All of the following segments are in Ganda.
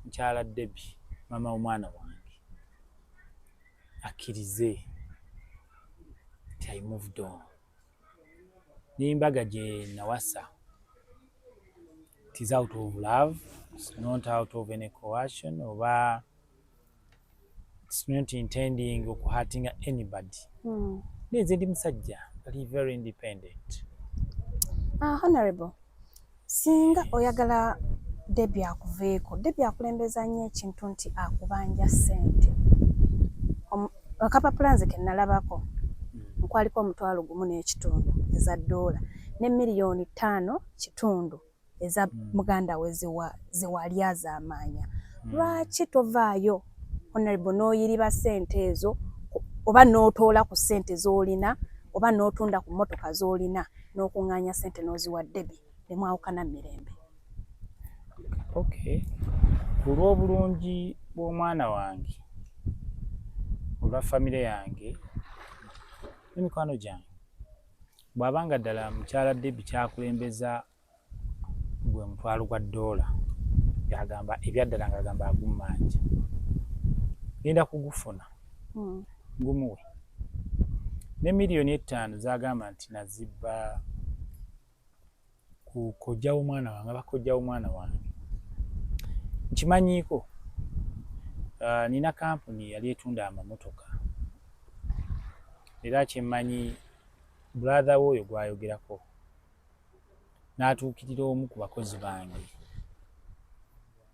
Mukyala Debbie, maama w'omwana wange, akkirize nti I moved on. N'embaga gye nawasa, it is out of love, it's not out of any coercion oba it's not intending okuhurtinga anybody. Naye nze ndi musajja ali very independent. Ah, Honorable, singa oyagala Debbie akuveeko, Debbie akulembeza nnyo ekintu nti akubanja ssente. Akapapula nze ke nalabako nkwaliko 1,500 eza ddoola ne 5.5 million eza muganda we zewali azaamaanya. Lwaki tovaayo, Honorable, n'oyiriba ssente ezo oba n'otoola ku ssente z'olina oba n'otunda ku mmotoka z'olina n'okuŋŋaanya ssente n'oziwa Debbie ne mwawukana mu mirembe? Okay, ku lw'obulungi bw'omwana wange, olwa famire yange n'emikwano gyange, bw'aba nga ddala mukyala Debbie kyakulembeza gwe mutwalo gwa ddoola ng'agamba ebyaddala ng'agamba agummanja, ngenda kugufuna ngumuwe, ne 5 miliyoni z'agamba nti nazibba ku kojja w'omwana wange, abakojja w'omwana wange, nkimanyiiko. Nina kampuni yali etunda amamotoka, era kyemmanyi brother we oyo gw'ayogerako n'atuukirira omu ku bakozi bange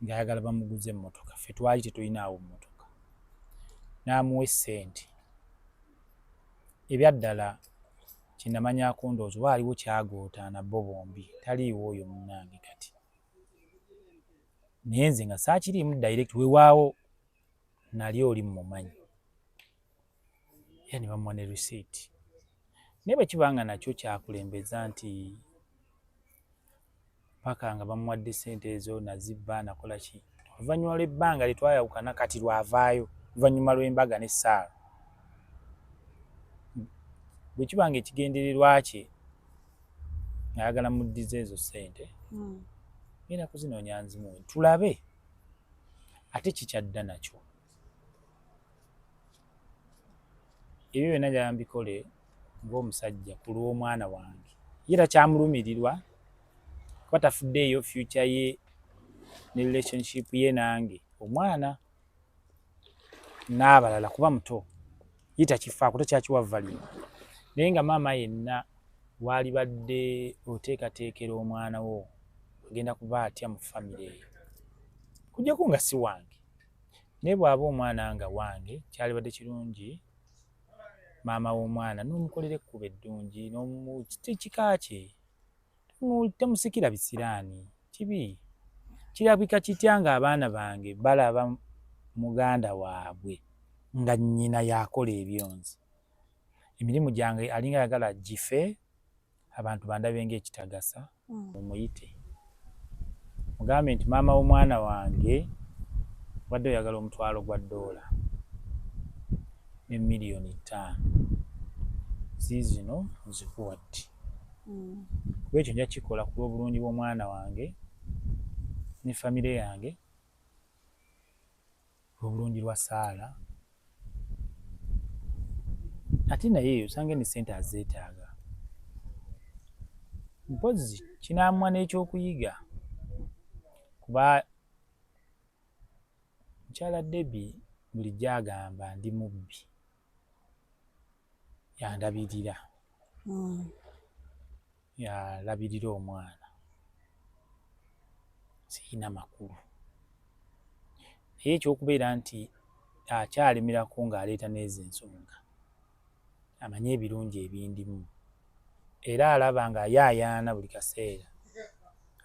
ng'ayagala bamuguze emmotoka. Ffe twali tetulinaawo mmotoka, n'amuwa essente. Ebyaddala kyenamanyaako ndowooza oba waliwo kyagootaana bo bombi, taliiwo oyo munnange kati, naye nze nga saakiriimu direct. Weewaawo nali oli mmumanyi era ne bamuwa ne receipt, naye bwe kiba nga nakyo kyakulembeza nti paka nga bamuwadde ssente ezo nazibba nakola ki, oluvannyuma lw'ebbanga lye twayawukana kati lwavaayo oluvannyuma lw'embaga n'essaala, bwe kiba nga ekigendererwa kye ng'ayagala muddize ezo ssente, ngenda kuzinoonya nzimuwe tulabe ate kikyadda nakyo. Ebyo byonna njagala mbikole ng'omusajja ku lw'omwana wange. Ye takyamulumirirwa kuba tafuddeeyo future ye ne relationship ye nange, omwana n'abalala, kuba muto, ye takifaako, takyakiwa value. Naye nga maama yenna waalibadde oteekateekera omwana wo agenda kuba atya mu famire eyo, kujjako nga si wange. Naye bw'aba omwana nga wange, kyalibadde kirungi maama w'omwana n'omukolera ekkubo eddungi kika kye temusikira bisiraani kibi. Kirabika kitya ng'abaana bange balaba muganda waabwe nga nnyina y'akola ebyonzi? Emirimu gyange alinga ayagala gife, abantu bandabe ng'ekitagasa. Mumuyite mugambe nti maama w'omwana wange wadde oyagala omutwalo gwa ddoola ne 5 miliyoni ziizino nzikuwadde, kuba ekyo nja kukikola ku lw'obulungi bw'omwana wange ne famire yange, obulungi lwa Saala. Ate naye osange ne ssente azeetaaga, mpozzi kinaamuwa n'ekyokuyiga, kuba mukyala Debbie bulijjo agamba ndi mubbi, yandabirira, yalabirira omwana, siyina makulu. Naye ekyokubeera nti akyalemerako ng'aleeta n'ezo ensonga, amanyi ebirungi ebindimu era alaba ng'ayaayaana buli kaseera,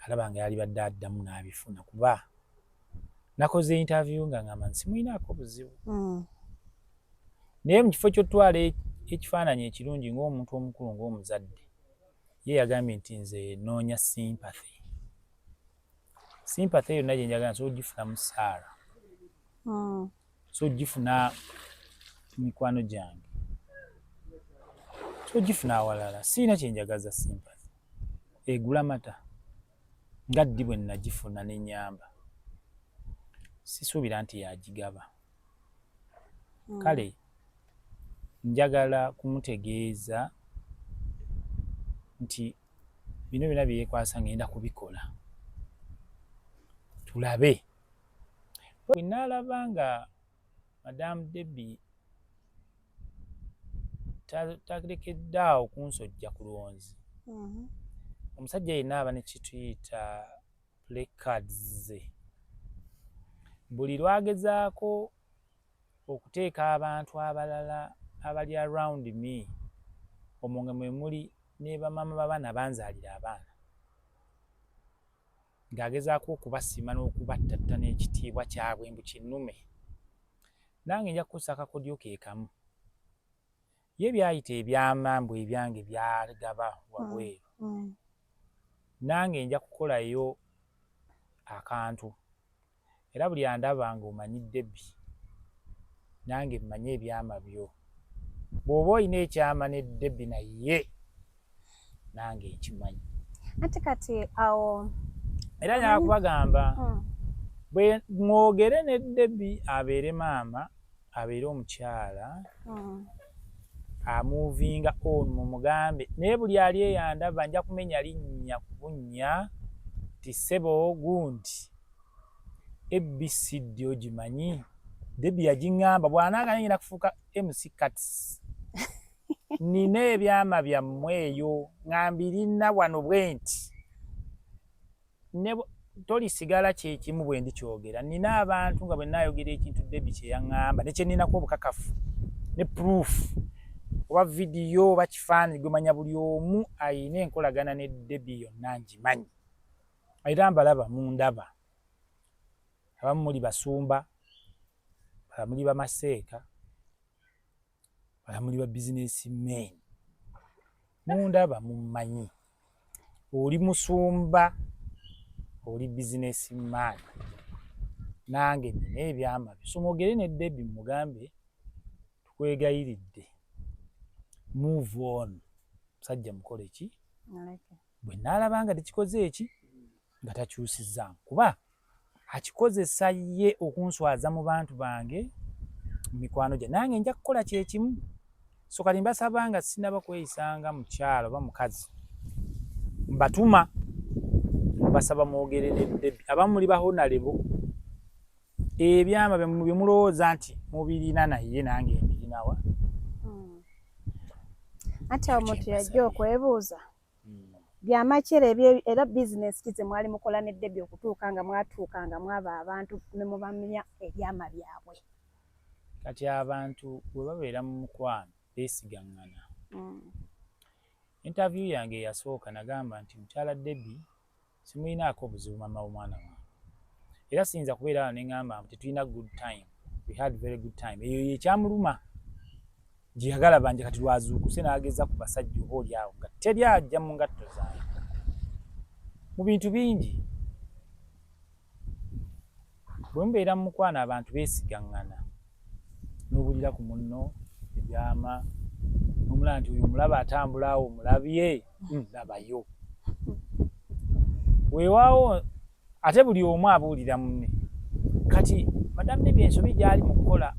alaba nga yalibadde addamu n'abifuna, kuba nakoze interview nga ngamba nti simuyinaako buzibu. Naye mu kifo ky'otwala ekifaananyi ekirungi ng'omuntu omukulu, ng'omuzadde, ye yagambye nti nze noonya sympathy. Sympathy yonna gye njagala nsobola ogifuna mu Saara, so ogifuna mikwano gyange, so ogifuna awalala. Siina kyenjagaza sympathy egula mata nga ddi bwe nagifuna nenyamba. Sisuubira nti yagigaba. Kale njagala kumutegeeza nti bino byonna bye yeekwasa ngenda kubikola, tulabe. Bwe naalaba nga Madamu Debbie talekedde awo kunsojja ku lwonzi, omusajja yenna aba ne kituyita play cards ze, buli lwagezaako okuteeka abantu abalala abali around me, omwo nga mwe muli ne bamaama b'abaana banzaalira abaana, ng'agezaako okubasima n'okubattatta n'ekitiibwa kyabwe mbu kinnume, nange nja kukozesa akakodyo ke kamu. Ye by'ayita ebyama mbu ebyange by'agaba wabweru, nange nja kukolayo akantu, era buli andaba ng'omanyi Debbie, nange mmanyi ebyama byo. Bw'oba olina ekyama ne Debbie naye nange nkimanyi. Anti kati awo era njagala kubagamba bwe mwogere ne Debbie, abeere maama, abeere omukyala amovinga on, mumugambe naye buli ali eyandaba nja kumenya linnya ku bunnya nti ssebo gundi ABCD ogimanyi, Debbie yagiŋŋamba, bw'anaagana ngenda kufuuka MC Kats, nina ebyama byammwe eyo nga mbirina wano bwe nti ne tolisigala kyekimu bwe ndikyogera. Nina abantu nga bwe naayogera ekintu Debbie kye yaŋŋamba ne kye nninako obukakafu ne proof oba vidiyo oba kifaananyi, gwe manya buli omu ayina enkolagana ne Debbie yonna ngimanyi, era mbalaba mundaba. Abamu muli basumba, balala muli bamaseeka, balala muli ba business men, mundaba mummanyi. Oli musumba, oli business man, nange nina ebyama byo. So mwogere ne Debbie, mugambe tukwegayiridde, move on, musajja mukole ki. Bwe naalaba nga tekikoze eki nga takyusizza, kuba akikozesa ye okunswaza mu bantu bange, mu mikwano gye, nange nja kukola kyekimu. So kati mbasaba nga sinaba kweyisanga mukyala oba mukazi, mbatuma mbasaba mwogere ne Debbie. Abamu muli ba honourable, ebyama bye mulowooza nti mubirina naye nange mbirinawa. Anti awo omuntu yajja okwebuuza byamakyere ebyo, era bizinesi ki ze mwali mukola ne Debbie okutuuka nga mwatuuka nga mwaba abantu ne mubamya ebyama byabwe? Kati abantu bwe babeera mu mukwano beesigaŋŋana. Interview yange eyasooka nagamba nti mukyala Debbie simuyinaako obuzibu, mama w'omwana wange, era siyinza kubeera awo ne ŋŋamba nti tetulina good time. We had very good time. Eyo yekyamuluma gye yagala banje, kati lwazuukuse n'ageza ku basajja oba oli awo nga teri ajja mu ngatto zange mu bintu bingi. Bwe mubeera mu mukwano abantu beesigaŋŋana, n'obulira ku munno ebyama, n'omulaba nti oyo omulaba atambula awo, omulabye, labayo weewaawo, ate buli omu abuulira munne. Kati Madamu Debbie ensobi gy'ali mu kukola,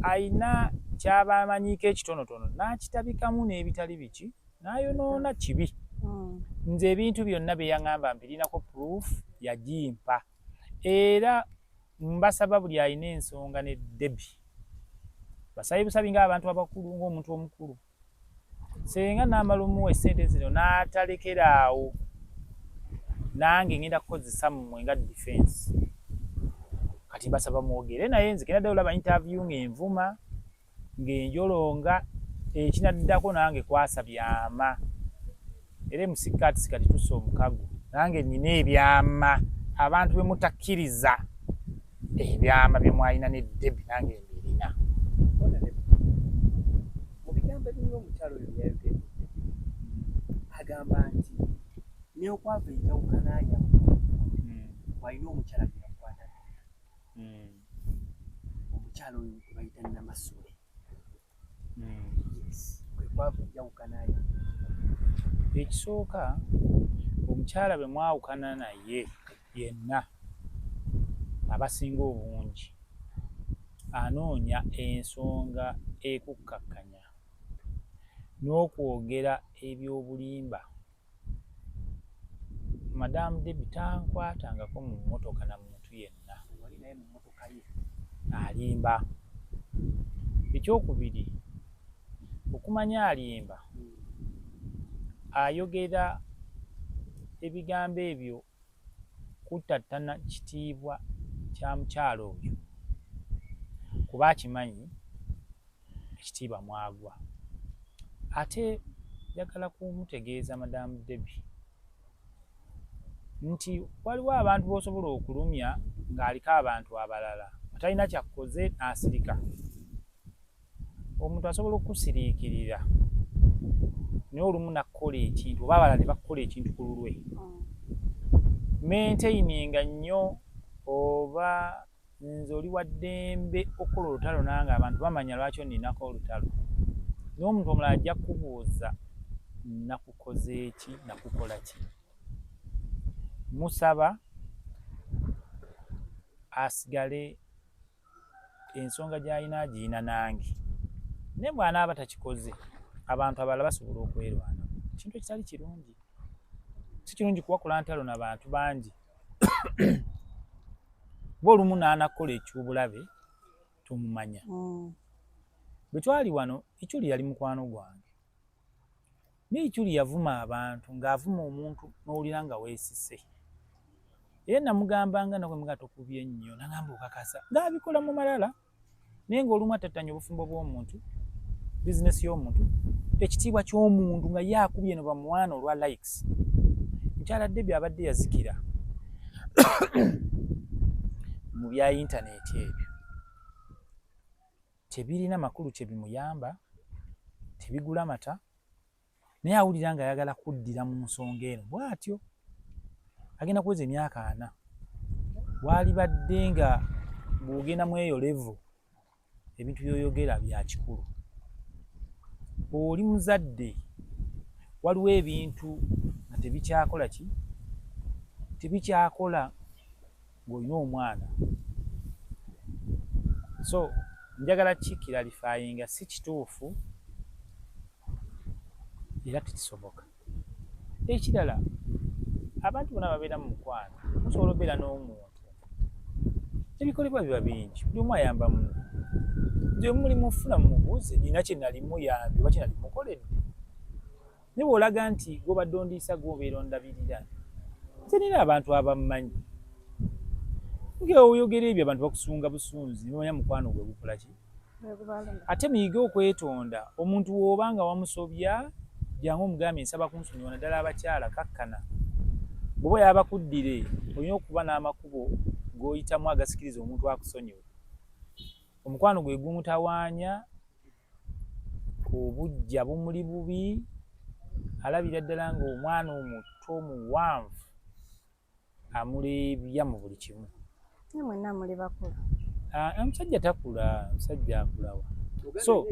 ayina kyaba amanyiiko ekitonotono n'akitabikamu n'ebitali biki n'ayonoona kibi. Nze ebintu byonna bye yaŋŋamba mbirinako proof, yagimpa, era mbasaba buli alina ensonga ne Debbie basabe busabi ng'abantu abakulu, ng'omuntu omukulu. Senga naamala omuwa essente zino n'atalekera awo, nange ngenda kukozesa mmwe nga defense. Kati mbasaba mwogere naye. Nze kenda ddayo olaba interview ng'envuma ng'enjolonga, ekinaddako nange kwasa byama. Era MC Kats kati tussa omukago, nange nina ebyama abantu be mutakkiriza, ebyama bye mwalina ne Debbie nange mbirina. Mu bigambo ebimu omukyalo oyo byayogedde, agamba nti neokwava enjawukana yammwe walina omukyala gwe yakwata, omukyala oyo gwe bayita Namasole. Yes, kwe kwava enjawukana yammwe. Ekisooka, omukyala bwe mwawukana naye yenna Abasinga obungi anoonya ensonga ekukkakkanya n'okwogera eby'obulimba. Madamu Debbie tankwatangako mu mmotoka na muntu yenna. Wali naye mu mmotoka ye? Alimba. Ekyokubiri, okumanya alimba, ayogera ebigambo ebyo kuttattana kitiibwa kya mukyala oyo, kuba akimanyi ekitiibwa mwagwa. Ate njagala kumutegeeza Madamu Debbie nti waliwo abantu b'osobola okulumya ng'aliko abantu abalala atalina kyakkoze n'asirika. Omuntu asobola okukusiriikirira naye olumu n'akukola ekintu oba abalala ne bakukola ekintu ku lulwe. Maintaininga nnyo, oba nze oli wa ddembe okukola olutalo nange, abantu bamanya lwaki onninako olutalo, naye omuntu omulala ajja kukubuuza nakukoze ki, nakukola ki. Musaba asigale ensonga gy'alina agirina nange, naye bw'anaaba takikoze abantu abalala basobola okwerwanako, ekintu ekitali kirungi. Si kirungi kuwakula ntalo na bantu bangi, kuba olumu n'anakukola ekyobulabe tomumanya. Bwe twali wano, Ichuli yali mukwano gwange, naye Ichuli yavuma abantu ng'avuma omuntu n'owulira nga weesise. Era namugambanga nakwemugamba tokubye nnyo, nagamba okakasa, ng'abikola mu malala, naye ng'olumu attattanya obufumbo bw'omuntu, bizinesi y'omuntu, ekitiibwa ky'omuntu, nga ye akubye eno bamuwaana olwa likes. Mukyala Debbie abadde yazikira mu bya yintaneeti, ebyo tebirina makulu kye bimuyamba, tebigula mata, naye awulira ng'ayagala kuddira mu nsonga eno bw'atyo. Agenda kuweza emyaka 40, waalibadde nga bw'ogenda mu eyo level, ebintu by'oyogera bya kikulu. Oli muzadde, waliwo ebintu nga tebikyakola ki, tebikyakola ng'olina omwana. So njagala kiclarifyinga, si kituufu era tekisoboka. Ekirala, abantu bonna babeera mu mukwano, musobola obeera n'omuntu, ebikolebwa biba bingi, buli omu ayamba munne. Nze mulimu nfuna mumubuuze nina kye nali muyambye oba kye nali mukoledde, naye bw'olaga nti gw'obadde ondiisa, gw'obeera ondabirira, nze nina abantu abammanyi, ng'oyogera ebyo abantu bakusunga busunzi, ne bamanya mukwano gwe gukola ki. Ate muyige okwetonda. Omuntu w'oba nga wamusobya, jangu omugambye nsaba kunsonyiwa, naddala abakyala kakkana. Bw'oba oyaba bakuddire, olina okuba n'amakubo g'oyitamu agasikiriza omuntu akusonyiwe. Omukwano gwe gumutawaanya, obuggya bumuli bubi, alabira ddala ng'omwana omuto omuwanvu amuleebya mu buli kimu. Naye mwenna muli bakulu. Omusajja takula, omusajja akulawa? So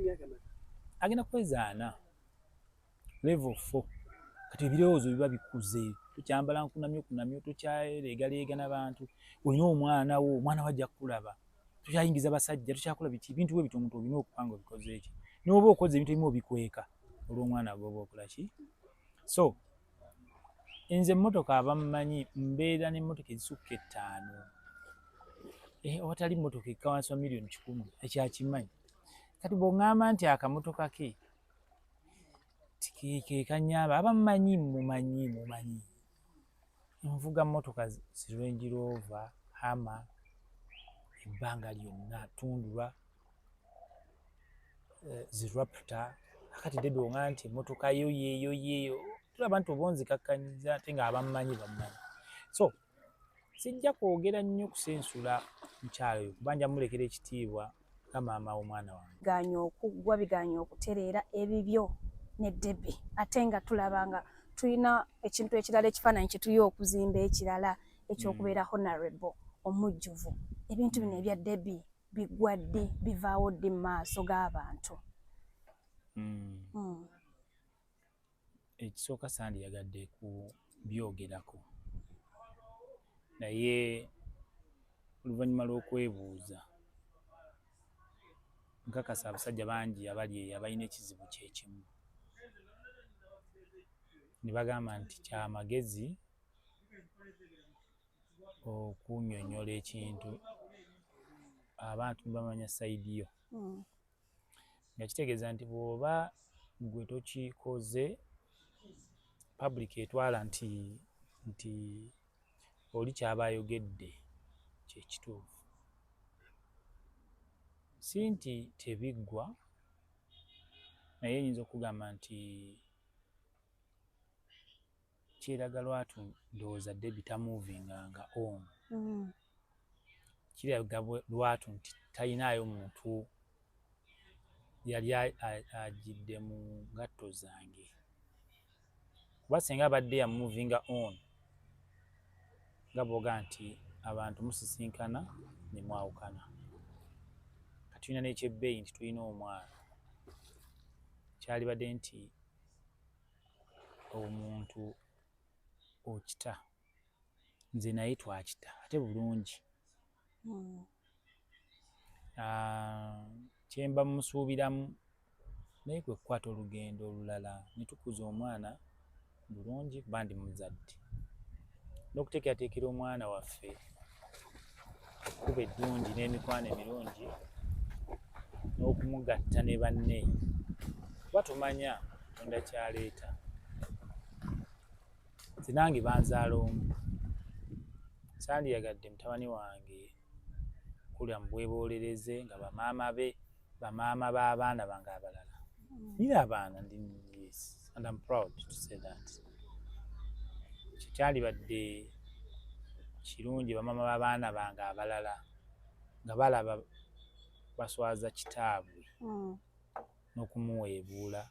agenda kuweza 40, level 4. Kati ebirowoozo biba bikuze, tokyambala nkunamyo kunamyo, tokyalegaleega n'abantu, olina omwana wo, omwana wo ajja kukulaba, tokyayingiza basajja, tokyakola biki, ebintu bwe bityo. Omuntu olina okuba nga obikoze eki, n'oba okoze ebintu ebimu obikweka olw'omwana gwoba okola ki. So nze emmotoka abammanyi, mbeera n'emmotoka ezisukka 5, awatali mmotoka ekka wansi wa miliyoni 100, ekyakimanyi. Kati bw'oŋŋamba nti akamotoka ke ke kannyamba, abammanyi mumanyi, mumanyi nvuga mmotoka zi Range Rover, Hummer, ebbanga lyonna Tundra, zi Raptor. Akati Debbie oŋŋamba nti emmotoka yo yeeyo yeeyo, tulaba nti oba onzikakkanyiza, ate ng'abammanyi bammanyi. So sijja kwogera nnyo kusensula mukyala oyo, kuba nja mulekera ekitiibwa nga maama w'omwana wange. Bigaanye okuggwa, bigaanye okutereera ebibyo ne Debbie, ate nga tulaba nga tulina ekintu ekirala, ekifaananyi kye tulina okuzimba ekirala ekyokubeera honorable omujjuvu. Ebintu bino ebya Debbie biggwa ddi? Bivaawo ddi mu maaso g'abantu? Ekisooka, sandiyagadde kubyogerako, naye Oluvannyuma lw'okwebuuza, nkakasa abasajja bangi abali eyo abalina ekizibu kye kimu, ne bagamba nti kyamagezi okunnyonnyola ekintu abantu ne bamanya side yo. Nga kitegeeza nti bw'oba ggwe tokikoze, public etwala nti oli ky'aba ayogedde kye kituufu. Si nti tebiggwa, naye nnyinza okugamba nti kyeraga lwatu ndowooza Debbie tamovinganga on. Kiraga lwatu nti talinaayo muntu yali agidde mu ngatto zange, kuba singa abadde yamovinga on, nga bw'ogamba nti abantu musisinkana ne mwawukana, kati tulina n'ekyebbeeyi nti tulina omwana, kyalibadde nti omuntu okita. Nze naye twakita ate bulungi. Kyemba musuubiramu naye kwe kukwata olugendo olulala ne tukuza omwana bulungi, kuba ndi muzadde, n'okuteekerateekera omwana waffe ekkubo eddungi n'emikwano emirungi n'okumugatta ne banne, kuba tomanya Katonda ky'aleeta. Nze nange banzaala omu, sandiyagadde mutabani wange kulya mu bweboolereze nga bamaama be, bamaama b'abaana bange abalala. Nina abaana ndi, yes, and I'm proud to say that. Kyandibadde kirungi bamaama b'abaana bange abalala nga balaba baswaza kitaabwe n'okumuweebuula,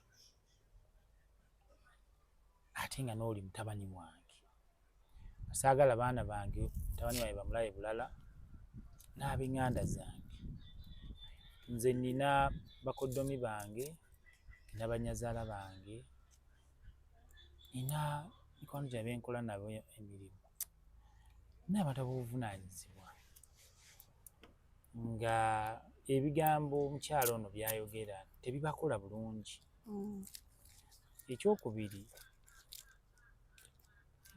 ate nga n'oli mutabani wange. Saagala baana bange mutabani wange bamulabe bulala n'ab'eŋŋanda zange. Nze nina bakoddomi bange, nina bannyazaala bange, nina mikwano gyange be nkola nabo emirimu, nina abantu ab'obuvunaanyizibwa, nga ebigambo omukyala ono by'ayogera tebibakola bulungi. Ekyokubiri,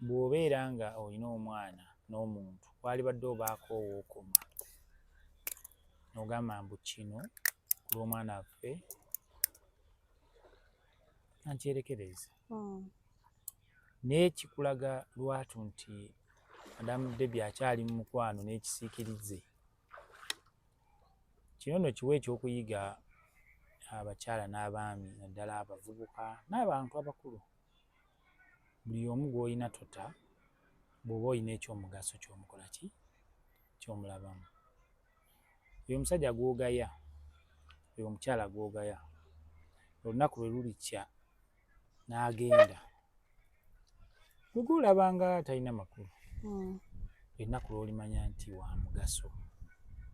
bw'obeera nga olina omwana n'omuntu, waalibadde obaako wookoma n'ogamba mbu kino ku lw'omwana waffe ankyerekereze. Naye kikulaga lwatu nti Madamu Debbie akyali mu mukwano n'ekisiikirize. Kino nno kiwe ekyokuyiga abakyala n'abaami, naddala abavubuka n'abantu abakulu. Buli omu gw'olina tota, bw'oba olina ekyomugaso ky'omukola ki ky'omulabamu. Oyo omusajja gw'ogaya, oyo omukyala gw'ogaya, olunaku lwe lulikya n'agenda, gwe gw'olaba nga talina makulu, olunaku lw'olimanya nti wa mugaso.